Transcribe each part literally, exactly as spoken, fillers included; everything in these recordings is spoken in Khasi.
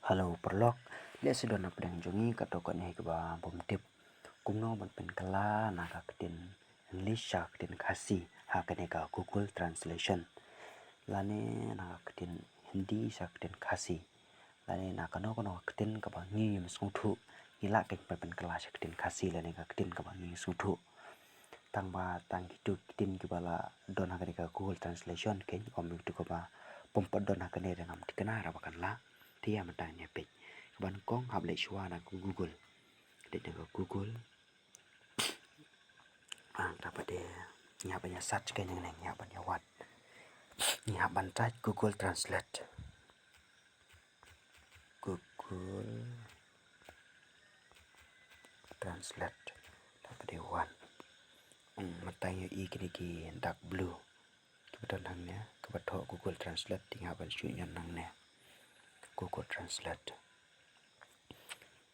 Hello paralok, lehse don na pdeng jong ngi kato kane kaba bym tip kumno ban pynkylla na ka ktien English sha ka ktien Khasi ha kane ka Google Translation, lane na ka ktien Hindi sha ka ktien Khasi, lane na kano kano ka ktien kaba ngi ngim sngewthuh, ngi lah kein ban pynkylla sha ka ktien Khasi lane ka ktien kaba ngi sngewthuh. Tang ba tang kitu ki ktien kiba la don ha kane ka Google Translation kein, ym kitu kiba pom pat don ha kane, ngam thikna ra ba kan lah. Te ïa mynta ngi peit. Kaba nyngkong, hap leit shuwa na ka Google. Leit na ka Google. Ah, tapadei ngi hap ban ïa search kein, ngi hap ban ïa wad. Ngi hap ban type Google Translate. Google Translate. Tapadei wan. Hmm, mynta ngi ïohi kine ki dark blue kiba don hangne, kaba thoh Google Translate, te ngi hap ban shu ñion hangne. Google Translate.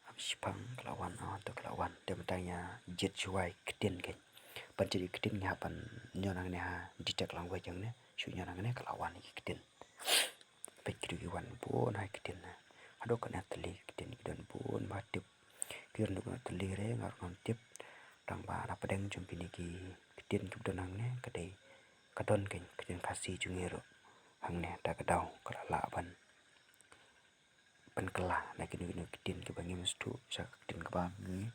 Hap shiphang, ka la wan, oh, to ka la wan. Te mynta ngi ïa jied shuwa ïa ki ktien kein. Ban jied ïa ki ktien ngi hap ban ñion hangne ha detect language hangne. Shu ñion hangne, ka la wan ïa ki ktien. Peit, ki dei ki wan bun ha ki ktien. Haduh katne tylli ki ktien, ki don bun ba tip. Ki don haduh katne tylli re nga ruh ngam tip. Tang ba na pdeng jong kine ki ktien kiba don hangne, ka dei, ka don kein ka ktien Khasi jong ngi ruh hangne. Da ka daw ka la lah ban pynkylla na kino kino ki ktien kiba ngim sngewthuh sha ka ktien kaba ngi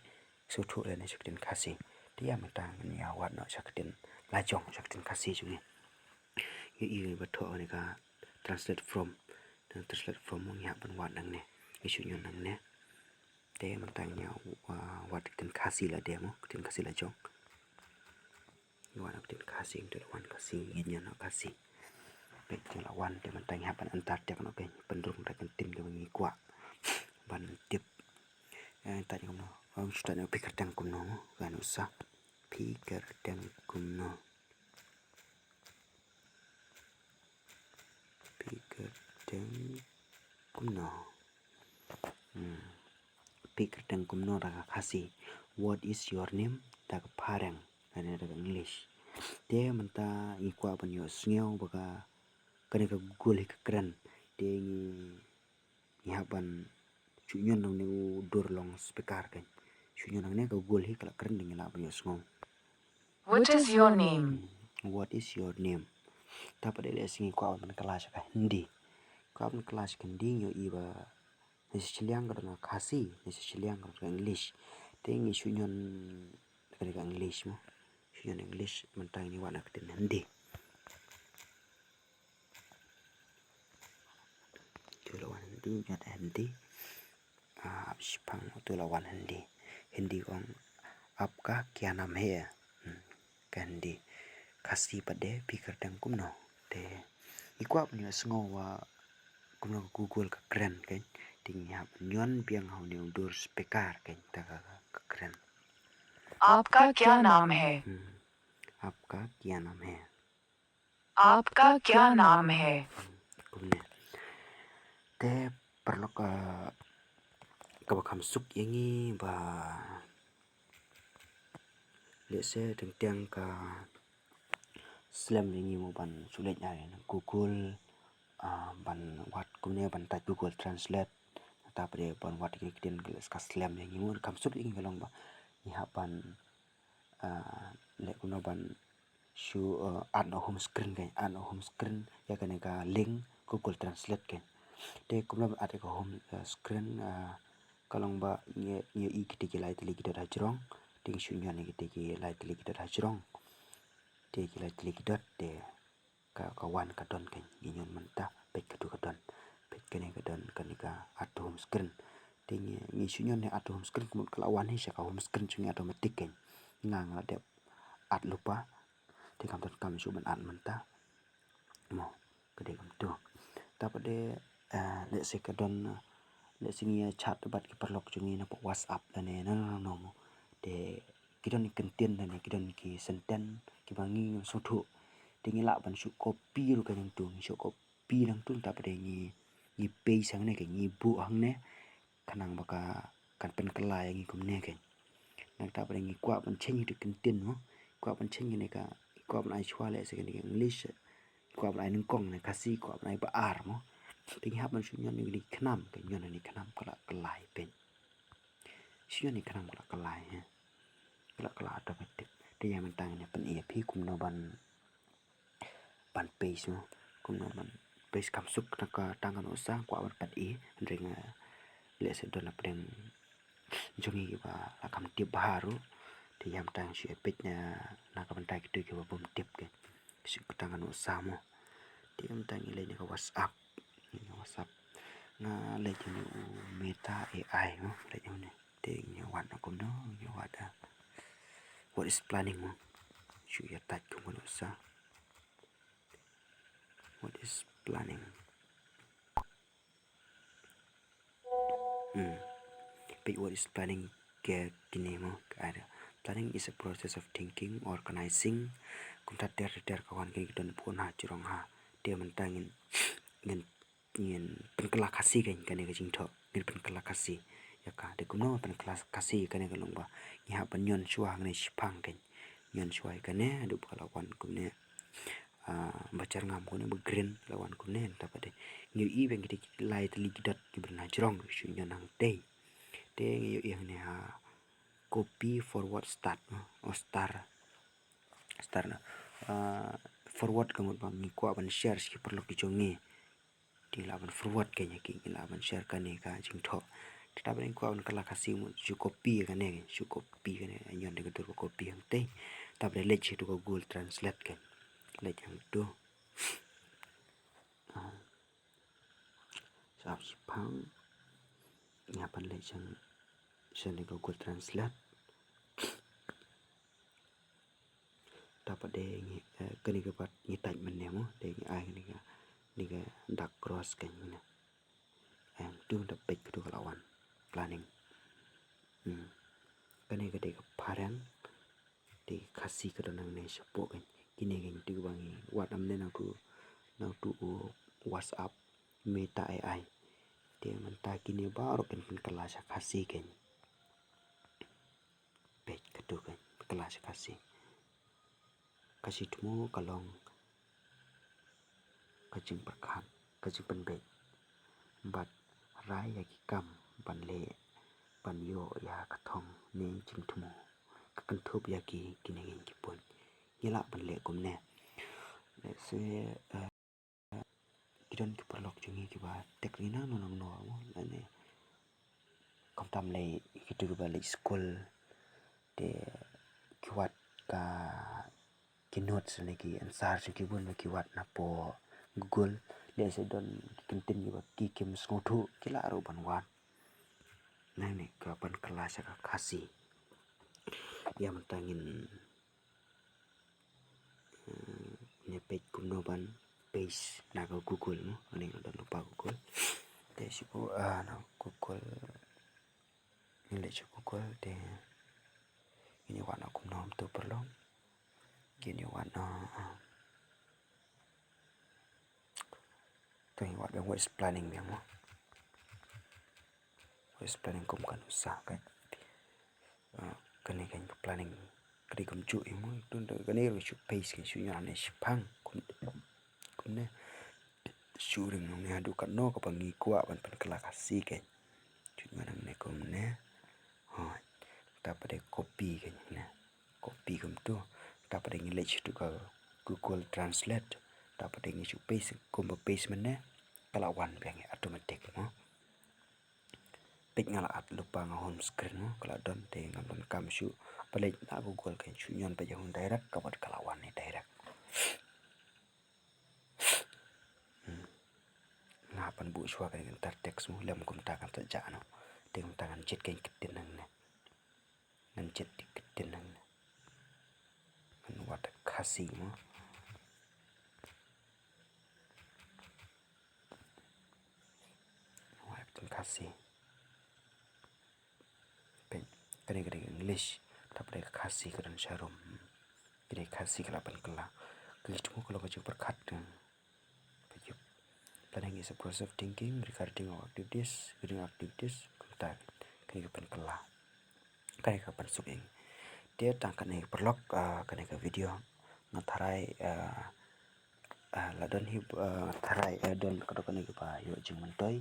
sngewthuh lane sha ka ktien Khasi. Te ïa mynta ngin ïa wad noh sha ka ktien lajong, sha ka ktien Khasi jong ngi. Ïohi ba thoh kane ka translate from. Te translate from mo, ngi hap ban wad nangne. Ngi shu ñion nangne. Te mynta ngi ïa, uh, wad ka ktien Khasi lade mo, ka ktien Khasi lajong. Ngi wan ha ka ktien Khasi, ngi la wan Khasi, ngi ñion noh Khasi. Peit, ngi la wan, te mynta ngi hap ban enter tag noh kein, pynrung tag ka ktien kaba ngi kwah ban tip. Eh, tag kumno, ong shu tag noh, phi kyrteng kumno, kan usa. Phi kyrteng kumno. Phi kyrteng kumno. Hmm. Phi kyrteng kumno da ka Khasi. What is your name da ka phareng, lane da ka English. Te mynta ngi kwah ban ïohsngew ba ka, kane ka Google hi ka kren. Te ngi, ngi hap ban shu ñion nangne u dur long speaker kein. Shu ñion nangne, ka Google hi ka la kren, te ngi lah ban ïohsngew. What is your name? What is your name? Tapadei lehse ngi kwah ban pynkylla sha ka Hindi. Kwah ban pynkylla sha ka Hindi, ngi ïohi ba na shiliang ka don ka Khasi, na shiliang ka don ka English. Te ngi shu ñion kane ka English mo. Shu ñion English, mynta ngin wad na ka ktien Hindi. To la wan Hindi, ñion Hindi. Ah, hap shiphang, to la wan Hindi. Hindi ka ong, "Aapka kya naam hai?" Hmm, ka Hindi. Khasi pat de, "Phi kyrteng kumno?" Te ngi kwah ban ïohsngew ba kumno ka Google ka kren kein. Te ngi hap ñion biang ha une u dur speaker kein, te ka, ka, ka kren. "Aapka kya naam hai?" Hmm. "Aapka kya naam hai?" "Aapka kya naam hai?" Kumne. Te paralok, ah, kaba kham suk ïa ngi ba lehse teng teng ka slem ïa ngi mo ban shu leit na Google, ah, ban wad kumne, ban type Google Translate. Tapadei ban wad ïa ki ktien, ka slem ïa ngi mo, kham suk ïa ngi ka long ba ngi hap ban, ah, leh kumno ban shu, ah, add noh home screen kein, add noh home screen ïa kane ka link Google Translate kein. Te kumno ban add ïa ka home, ah, screen, ah, ka long ba ngi, ngi ïohi kiti ki lai tylli ki dot hajrong. Te ngi shu ñion ïa kiti ki lai tylli ki dot hajrong. Te ki lai tylli ki dot te ka, ka wan ka don kein, ngi ñion mynta, peit katu ka don. Peit kane ka don, kane ka add to home screen. Te ngi, ngi shu ñion ne add to home screen, ka mut ka la wan hi sha ka home screen jong ngi automatic kein. Nga nga la dep add lypa. Te kam donkam shuh ban add mynta. Mo, ka dei kumtu. Tapadei, eh, lehse ka don, eh, lehse ngi ïa chat bad ki paralok jong ngi na WhatsApp lane na, na, na, na mo. Te ki don ki kyntien lane ki don ki sentence kiba ngi ngim sngewthuh. Te ngi lah ban shu copy ruh ka nangtu, ngi shu copy nangtu, tapadei ngi, ngi paste hangne kein, ngi buh hangne. Khnang ba ka, kan pynkylla ïa ngi kumne kein. Nangta pat ngi kwah ban change ïa ki kyntien mo. Kwah ban change kane ka, kwah ban ai shuwa lehse kane ka English. Kwah ban ai nyngkong ne Khasi, kwah ban ai ba ar mo. Te ngi hap ban shu ñion ïa kine ki khnam, ka ñion ïa kine ki khnam ka la kylla peit. Shu ñion ïa ki khnam ka la kylla, ha. Ka la kylla automatic. Te ïa mynta ngin ïa pyni ïa phi kumno ban, ban paste mo. Kumno ban paste kam suk na ka tang kano sa kwah ban pyni. Hynrei nga leh sa don na pdeng jong ngi kiba la kham tip bha ruh. Te ïa mynta shu ïa peit na, na ka bynta kito kiba bym tip ke. Shu ka tang kano sa mo. Te ïa mynta ngi leit na ka WhatsApp. Ngi na WhatsApp. Nga leit ïa une u Meta A I mo. Leit ïa une. Te ngi wad na kumno, ngi wad, ah, what is planning mo. Shu ïa type kum kano sa. What is planning? Hmm. Peit what is planning ka kine mo, ka ada. Planning is a process of thinking, organizing. Kumta ter ter ka wan kine ki don buh na jrong ha. Te mynta ngin, ngin, ngin pynkylla Khasi kein kane ka jingthoh. Ngin pynkylla Khasi ïa ka. Te kumno pynkylla Khasi ïa kane ka long ba ngi hap ban ñion shuwa hangne shiphang kein. Ñion shuwa ïa kane haduh ba ka la wan kumne. Ah, ba jyrngam kumne, ba green, la wan kumne, ta pat de. Ngi ïohi ba ngi dei ki lai tylli ki dot kiba na jrong, shu ñion hangtei. Te ngi ïohi hangne ha copy, forward, start, no? O star. Star, no? Ah, forward ka mut ba ngi kwah ban share sha ki paralok ki jong ngi. Te ngi lah ban forward kein ïa ki, ngi lah ban share kane ka jingthoh. Te ta ba ngi kwah ban kylla Khasi mo, shu copy kane, shu copy kane, ñion da ka dur ba copy hangtei. Ta ba leit sha tu ka Google Translate kein. Leit hangtu. Ah. Sap shiphang. Ngi hap ban leit sha, sha ne ka Google Translate. Ta pat de ngi, eh, kane ka pat ngi type mynne mo, de ngi ai kane ka, kane ka dark cross kein mynne. Em, tu da peit katu ka la wan. Planning. Hmm. Kane ka dei ka phareng. Te Khasi ka don nangne shapoh kein. Kine kein tu ba ngi wad namne nangtu, nangtu u WhatsApp Meta A I. Te mynta kine baroh kin pynkylla sha Khasi kein. Peit katu kein, kylla sha Khasi. Ka jingthmu ka long ka jingpyrkhat, ka jingpynbeit. Bad rai ïa ki kam ban leh, ban ïoh ïa ka thong ne jingthmu. Ka kynthup ïa ki, kine ki punt. Ngi lah ban leh kumne. Let's say, eh, ki don ki paralok jong ngi kiba tek ri nangno nangno mo, lane kumta lei kitu kiba leit skul, te ki wad ka, ki notes ne ki answer jong ki bun ba ki wad na poh Google. Lehse don ki kyntien kiba ki kim sngewthuh, ki lah ruh ban wad. Nangne ka pynkylla sha ka Khasi. Ïa mynta ngin Hmm, ne peit kumno ban paste na ka Google mo, ne nga don lypa Google. Te shu, ah, na Google. Ngi leit sha Google te ngi wad na kumno to paralok. Ngi wad na, ah. To ngi wad biang, what is planning biang mo. What is planning kum kano sa ka. Ah, kane ka planning ka dei kumjuh ïa mo. Tun da kane ruh shu paste ka shu ñion ne shiphang kum, kumne. Shu ring nong ne haduh katno kaba ngi kwah ban pynkylla Khasi ka. Shu ñion ne kumne. Hooid. Ta pat de copy ka ne. Copy kumtu. Ta pat de ngi leit sha tu ka Google Translate. Ta pat de ngi shu paste kumba paste mynne. Ka la wan biang automatic mo. Peit nga la at lypa nga home screen mo, ka la don te ngam donkam shuh ban leit na Google ka shu ñion peit ïa home direct, ka bad ka la wan ne direct. Hmm. Nga hap ban buh shuwa kane ka enter text mo, lem kumta kan sa jah noh. Te kumta ngan jied kane ka ktien nangne. Ngan jied ktien nangne. Ngan wad Khasi mo. Wad Khasi. Peit, kane ka dei ka English, ta pat de ka Khasi ka don sharum. Kane ka Khasi ka la pynkylla. Ka jingthmu ka long ka jingpyrkhat. Peit, planning is a process of thinking regarding our activities, regarding activities, kumta. Kane ka pynkylla. Kane ka pynsuk ïa ngi. Te tang kane paralok, ah, kane ka video. Nga tharai, ah, Ah, la don hi, ah, tharai, eh, don ka dok kane kiba ïoh jingmyntoi.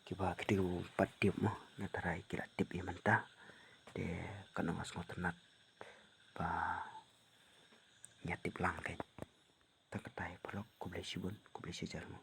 Kiba kiti kiba pat tip mo, nga tharai ki la tip ïa mynta. Te kano nga sngewtynnat ba nga tip lang kai. Tang katai paralok, khublei shibun, khublei shihajar mo.